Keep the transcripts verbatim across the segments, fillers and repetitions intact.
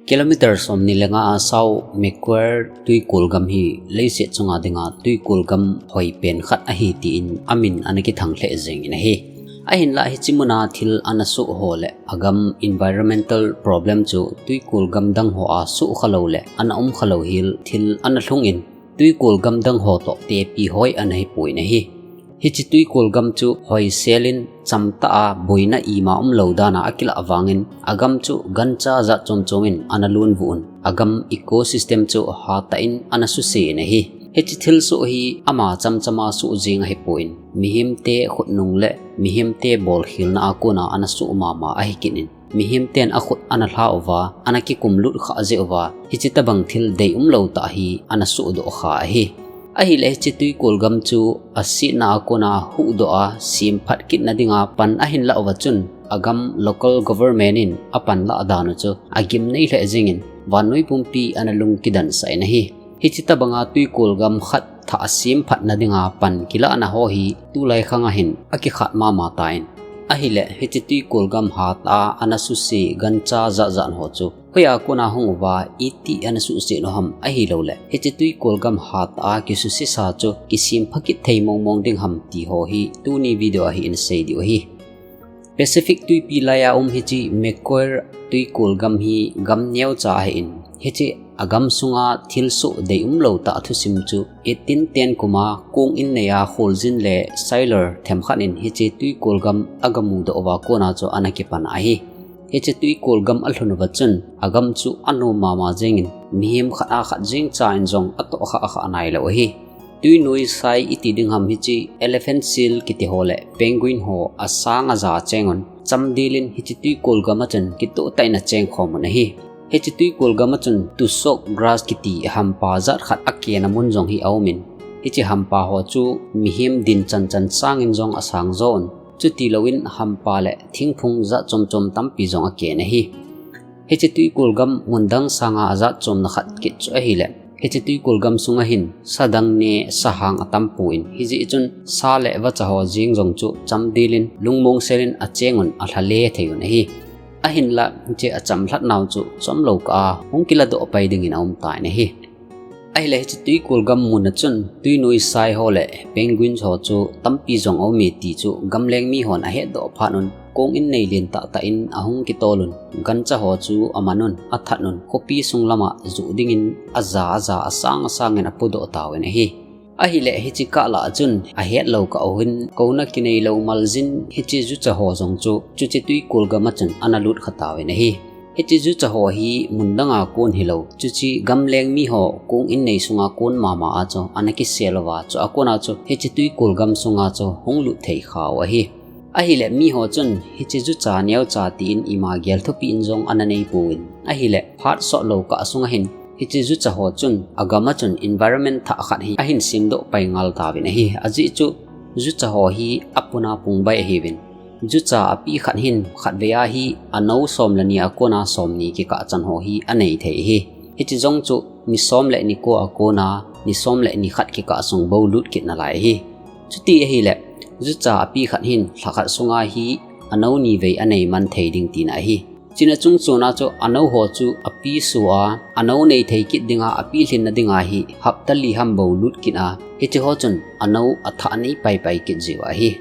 Kilometer somni le nga a sao Macquarie tuikol gam hi leiset chunga dinga tuikol gam hoi pen khat ahi tiin amin ana kithang lheh jengin ahi. Ahinlah hiche muna thil ana soh ho le agam environmental problem chu tuikol gam dang ho a soh khalou le ana um khalou hel thil ana lhungin tuikol gam dang ho toh tepi hoi ana hipon ahi. Hiche tuikol gam chu hoisel in chamtah a boina ima umlou dana akilah vangin agam chu gancha jat chom chom in ana lunvuh un agam ecosystem chu hatah in ana susen ahi. Hiche thilsoh hi ama chamchama soh jeng ahipon mihemte khutnung le mihemte bolkhelna a kona ana soh mama ahi kit in mihemten akhut ana lha uva ana kikumlut kha jeh uva hiche tabang thil deium lou tah hi ana sohdoh kha ahi. Ahile hiche tuikol gam chu asetna a kona huhdoh a semphat kitna dinga pan ahin lah uva chun agam local government in apan lah dan u chu agimnei lheh jengin vannoi pumpi ana lungkidansah in ahi. Hiche tabanga tuikol gam khat thah semphatna dinga pan kilahna ho hi tulai khanga hin akikhat mama tan. Ahile hiche tuikol gam hatah a ana suse gancha jat jat ho chu hoiya kona hung uva iti ana suhset u ham ahilouleh hiche tuikol gam hatah a kisusesa chu kisempha kit thei mong mong ding ham ti ho hi tuni video a hi insei diu ahi. Pacific tuipi laiya um hiche Macquarie tuikol gam hi gam neocha ahin hiche agam sunga thilsoh deium lou tah thusim chu eighteen ten kuma kong in neiya kholjin le sailor themkhat in hiche tuikol gam agamudoh uva kona chu ana kipan ahi. Hiche tuikol gam alhun uva chun agam chu anom mama jengin mihem khat a khat jengcha in jong atohkhah kha nailou ahi. Tuinoi sai iti ding ham hiche elephant seal kiti ho le penguin ho asang aja achengun chamdel in hiche tuikol gam a chun kitoh tah in acheng khom un ahi. Hiche tuikol gam a chun tussock grass kiti hampa jat khat akena mun jong hi aumin hiche hampa ho chu mihem din chanchan sangin jong asang jo un chutilouvin hampa le thingphung jat chom chom tampi jong aken ahi. Hiche tuikol gam mundang sanga ajat chomna khat kit chu ahile hiche tuikol gam sunga hin sadang ne sahang atampon hijeh chun sa le vacha ho jeng jong chu chamdel in lungmong sel in achengun alhale thei un ahi. Ahinlah hiche achamlhat nau chu chomlou kah a hung kiladoh pai dingin aumtan ahi. Ahile hiche tuikol gam muna chun tuinoi sai ho le penguin ho chu tampi jong aume ti chu gamleng mihon ahetdoh phat un kong in nei lentah tah in ahung kitol un gancha ho chu aman un athat un khopi sung lama joh dingin aja aja asang asangin apodoh tauvin ahi. Ahile hiche kah lah a chun ahetlou kah u hin kouna kineilou maljin hiche jucha ho jong chu chuche tuikol gam a chun ana lut kha tauvin ahi. Hiche jucha ho hi mundanga kon hilou chuche gamleng miho kong in nei sunga kon mama a chu ana kisel uva chu akona chu hiche tuikol gam sunga chu hung lut thei khau ahi. Ahile miho chun hiche jucha neocha tin ima gel thupi in jong ana neipon ahile phat sotlou kah sunga hin hiche jucha ho chun agam a chun environment thah khat hi ahin semdoh pai ngal tauvin ahi. Ajeh chu jucha ho hi apuna pungbai ahiuvin jucha api khat hin khatvei a hi anou som le ni a kona somni kikah chan ho hi anei thei ahi. Hiche jong chu ni som le ni ko a kona ni som le ni khat kikah sung bou lut kit nalai ahi. Chuti ahile jucha api khat hin lha khat sunga hi anou nivei anei man thei ding tina ahi. Chuna chung chuna chu anou ho chu api sua anou nei thei kit dinga api lhinna dinga hi hapta li ham bou lut kit a hiche ho chun anou athah nei paipai kit jiu ahi.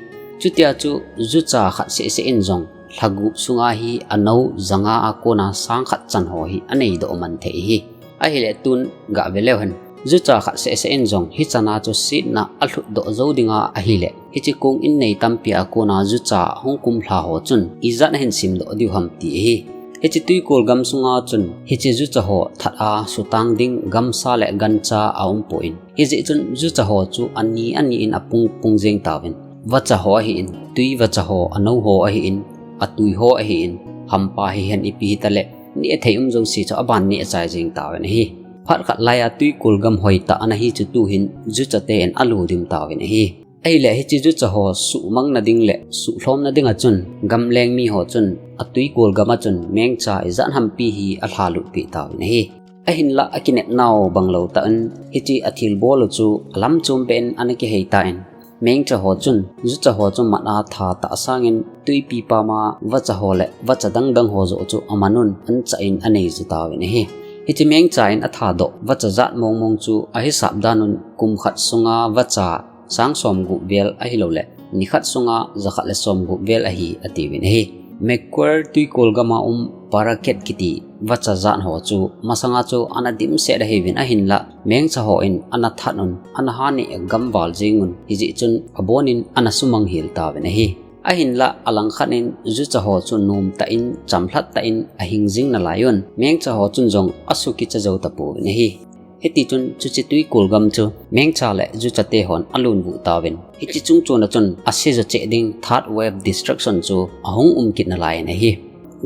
Chutia chu jucha khat sehseh in jong lha gup sunga hi anou janga a kona sang khat chan ho hi aneidoh man thei ahi. Ahile tun gah veleu hen jucha khat sehseh in jong hichana chu setna alhutdoh jou dinga ahile hiche kong in nei tampi a kona jucha hung kumlha ho chun ijat ahin semdoh diu ham ti ahi. Hiche tuikol gam sunga chun hiche jucha ho that a sutang ding gamsa le gancha aumpon hijeh chun jucha ho chu ani ani in apung pung jeng tauvin vacha ho ahin twi vacha ho anou ho ahin atwi ho ahin hampa hihen ipi hitale nehthei um jouse chu aban nehchai jeng tauvin ahi. Phat khat laiya tuikol gam hoitah ana hi chu tuhin juchate in alo dim tauvin ahi. Ahile hiche jucha ho suhmangna ding le suhlhomna dinga chun gamleng miho chun atuikol gam a chun mengcha ijat hampi hi alhalutpeh tauvin ahi. Ahinlah akinepnau banglou tah in hiche athilbol u chu alamchom beh in ana kihei tan mengcha ho chun jucha ho chu mat a thatah sangin tuipi pama vacha ho le vacha dangdang ho joh chu aman un ancha in anei ji tauvin ahi. Hiche mengcha in athadoh vacha jat mongmong chu ahisap dan un kum khat sunga vacha sang somgup vel ahilou le ni khat sunga jakhat le somgup vel ahi atiuvin ahi. Macquarie tuikol gama um parakeet kiti vacha jat ho chu masanga chu ana dimset ahiuvin ahinlah mengcha hon ana that un ana haneh gamval jing un hijeh chun abonin ana sumang hel tauvin ahi. Ahinlah alangkhat in jucha ho chu nomtah in chamlhat tah in ahing jing nalai un mengcha ho chun jong asukicha jou tapouvin ahi. Hitichun chuche tuikol gam chu mengcha le juchate hon alunvuh tauvin hiche chungchon a chun asejo cheh ding third wave destruction chu ahung um kit nalai in ahi.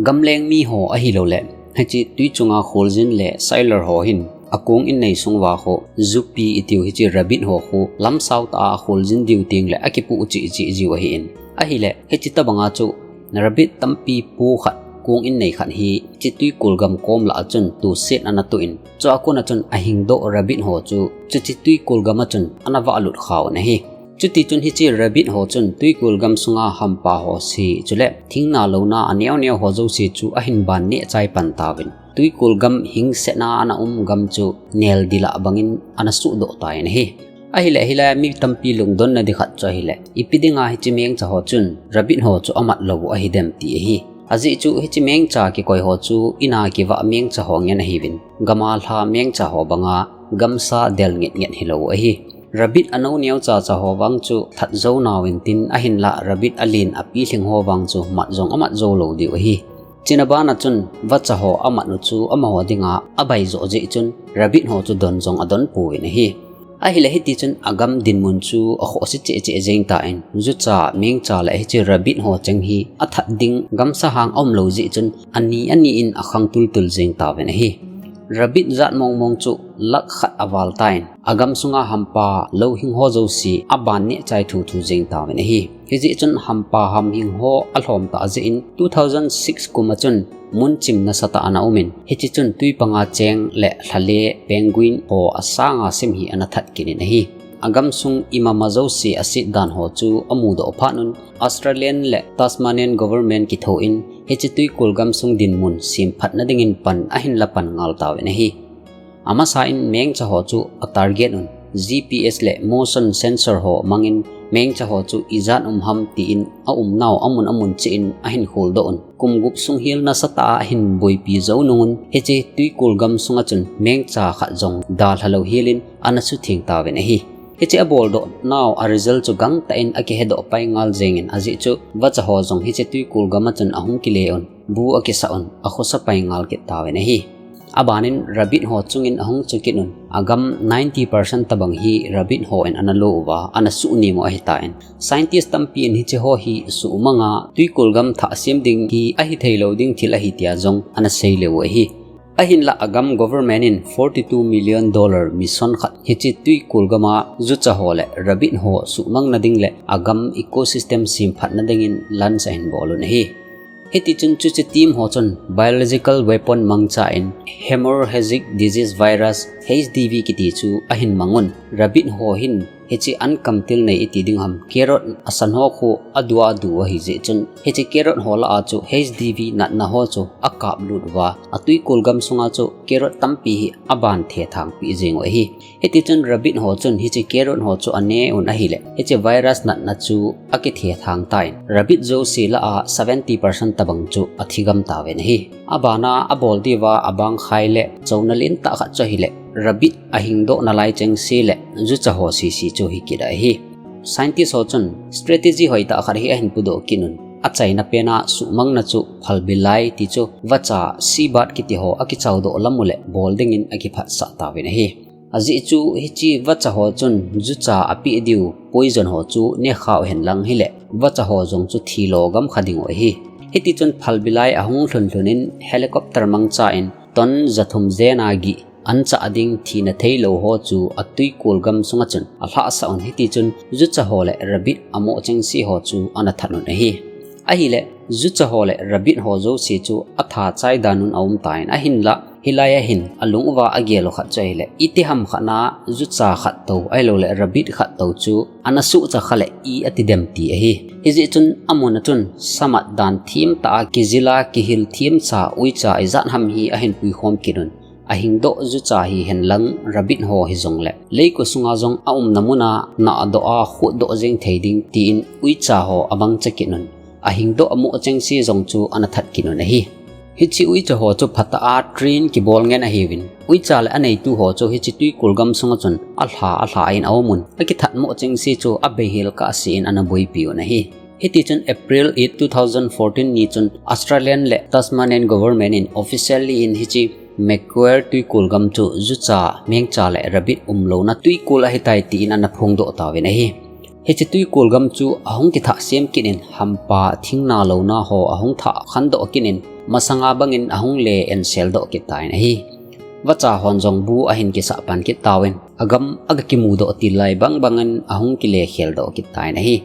Gamleng mi ho ahilou le hiche tui chunga kholjin le sailor ho hin akong innei sung uva khu jupi itiu hiche rabbit ho khu lamsao tah a kholjin diu tengle akipoh cheh cheh jiu ahin. Ahile hiche tobanga chu rabbit tampi po khat kong innei khat hiche tuikol gam kom lah a chun toset ana toh in chua kona chun ahingdoh rabbit ho chu chuche tuikol gama chun ana vahlut khauvin ahi. Chutichun hiche rabbit ho chun tuikol gam sunga hampa ho se chule thingna louna aneo neo ho jouse chu ahin ban neh chai pan tauvin tuikol gam hingsetna ana um gam chu neldil a bangin ana suhdoh tan ahi. Ahile hilai mi tampi lungdonna ding khat chu ahile ipi dinga hiche mengcha ho chun rabbit ho chu amat lou u ahidem ti ahi. Ajeh chu hiche mengcha kikoi ho chu ina kivah mengcha ho ngen ahiuvin gama lha mengcha ho banga gamsa del nget nget hilou u ahi. Rabbit ano neocha cha ho vang chu that jou nauvin tin ahinlah rabbit alen apilhing ho vang chu mat jong amat jou lou diu ahi. Chuna bana chun vacha ho amat u chu amaho dinga abai joh jeh chun rabbit ho chu don jong adon pouvin ahi. Ahile hitichun agam dinmun chu akhohse cheh cheh jeng tan jucha mengcha le hiche rabbit ho cheng hi athat ding gamsa hang aumlou jeh chun ani ani in akhang tultul jeng tauvin ahi. Rabbit jat mongmong chu lakh khat aval tan agam sunga hampa louhing ho jouse aban neh chai thuthu jeng tauvin ahi. Hijeh chun hampa hamhing ho alhom tah jeh in two thousand six kum a chun mun chim nasatah ana umin hiche chun tui panga cheng le lhale penguin ho asanga sim hi ana that kit in ahi. Agam sung imama jouse aset dan ho chu amudoh phat un Australian le Tasmanian government kithou in hiche tuikol gam sung dinmun semphatna dingin pan ahin la pan ngal tauvin ahi. Amasa in mengcha ho chu atarget un G P S le motion sensor ho mangin mengcha ho chu ijat um ham tin aumnau amun amun cheh in ahin kholdoh un kum gup sung hel nasatah a ahin boipi jou nung un hiche tuikol gam sunga chun mengcha khat jong dalha lou helin ana sutheng tauvin ahi. Hiche aboldoh nau a result chu gangtah in akihedoh pai ngal jengin ajeh chu vacha ho jong hiche tuikol gam a chun ahung kile un bu akisah un akhosa pai ngal kit tauvin ahi. Abanin rabbit ho chungin ahung chukit un agam ninety percent tobang hi rabbit hon ana lo uva ana suhnem u ahitan scientist tampi in hiche ho hi suhmanga tuikol gam thah sem ding hi ahithei lou ding thil ahi tia jong ana seile u ahi. Ahinlah agam government in forty two million dollar mission khat hiche tuikol gama jucha ho le rabbit ho suhmangna ding le agam ecosystem semphatna dingin launch ahin bol un ahi. Hitichun chuche team ho chun biological weapon mangcha in hemorrhagic disease virus, H D V, kiti chu ahin mang un rabbit ho hin hiche an kamtil nei iti ding ham carrot asan ho khu adua adu ahi jeh chun hiche carrot ho lah a chu H D V natna ho chu akaplut uva atuikol gam sunga chu carrot tampi hi aban thethang pi jeng u ahi. Hitichun rabbit ho chun hiche carrot ho chu ane un ahile hiche virus natna chu akithethang tan rabbit jouse lah a seventy percent tobang chu athi gam tauvin ahi. Abana abol diuva abang khai le chouna lentah khat chu ahile rabbit ahingdoh nalai chengse le jucha ho sese chu hikit ahi. Scientist ho chun strategy hoitah khat hi ahin pudoh kit un achaina pena suhmangna chu phalbi lai ti chu vacha seabird kiti ho akichaodoh lam u le bol dingin akiphatsah tauvin ahi. Ajeh chu hiche vacha ho chun jucha apeh diu poison ho chu nekha u henlang hile vacha ho jong chu thilo gamkha ding u ahi. Hitichun phalbi lai ahung lhun lhun in helicopter mangcha in ton jathum jena gih anchah ding thina theilou ho chu atuikol gam sunga chun alhahsah un hitichun jucha ho le rabbit amoh chengse ho chu ana that un ahi. Ahile jucha ho le rabbit ho jouse chu atha chai dan un aum tan ahinlah Hilai a hin alung uva agel u khat chu ahile, iti ham khat na jucha khat tou, ahilouleh rabbit khat tou chu ana suhcha kha le i ati dem ti ahi. Hijeh chun amun a chun samat dan thim tah a kijil a kihil thim cha uicha ijat ham hi ahin puikhom kit un. Ahingdoh jucha hihen lang rabbit ho hijongle, leiko sunga jong aumna mun a nahdoh a khutdoh jeng thei ding tin uicha ho amangcha kit un. Ahingdoh amoh chengse jong chu ana that kit un ahi. Hiche uicha ho chu phatah a train kibol ngen ahiuvin, uicha le aneitu ho chu hiche twikul gam sunga chun alha alha in aumun, akithat moh chengse chu abeihel kahse in ana boipi un ahi. Hitichun April eight, two thousand fourteen ni chun Australian le Tasmanian government in officially in hiche Macquarie twikul gam chu jucha, mengcha le rabbit umlouna twikul ahitai tin ana phongdoh tauvin ahi. Hiche twikul gam chu ahung kithah sem kit in hampa thingna louna ho ahung thah khandoh kit in masanga bangin ahung le enseldoh kit tan ahi. Vacha hon jong bu ahin kisah pan kit tauvin, agam aga kimudoh til lai bang bangin ahung kile kheldoh kit tan ahi.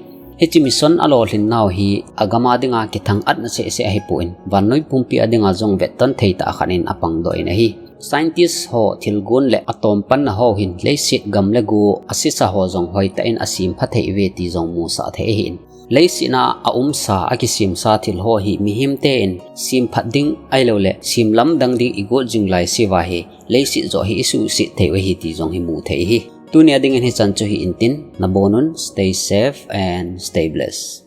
Hiche mission alolhin nau hi agam a dinga kithang-atna sehseh ahipon, vannoi pumpi a dinga jong vetton thei tah khat in apangdoh in ahi. Scientist ho thilgon le atompanna ho hin leiset gam le go asesa ho jong hoitah in asempha thei uve ti jong musah thei ahin. Leiset a aumsa, akisemsa thil ho hi mihemte in semphat ding ahilouleh semlamdang ding igot jing laiseuva hi leiset joh hi isuhset thei u ahi ti jong hi mu thei ahi. Tunia dingin hichan chu hi intin, nabonun stay safe and stay blessed.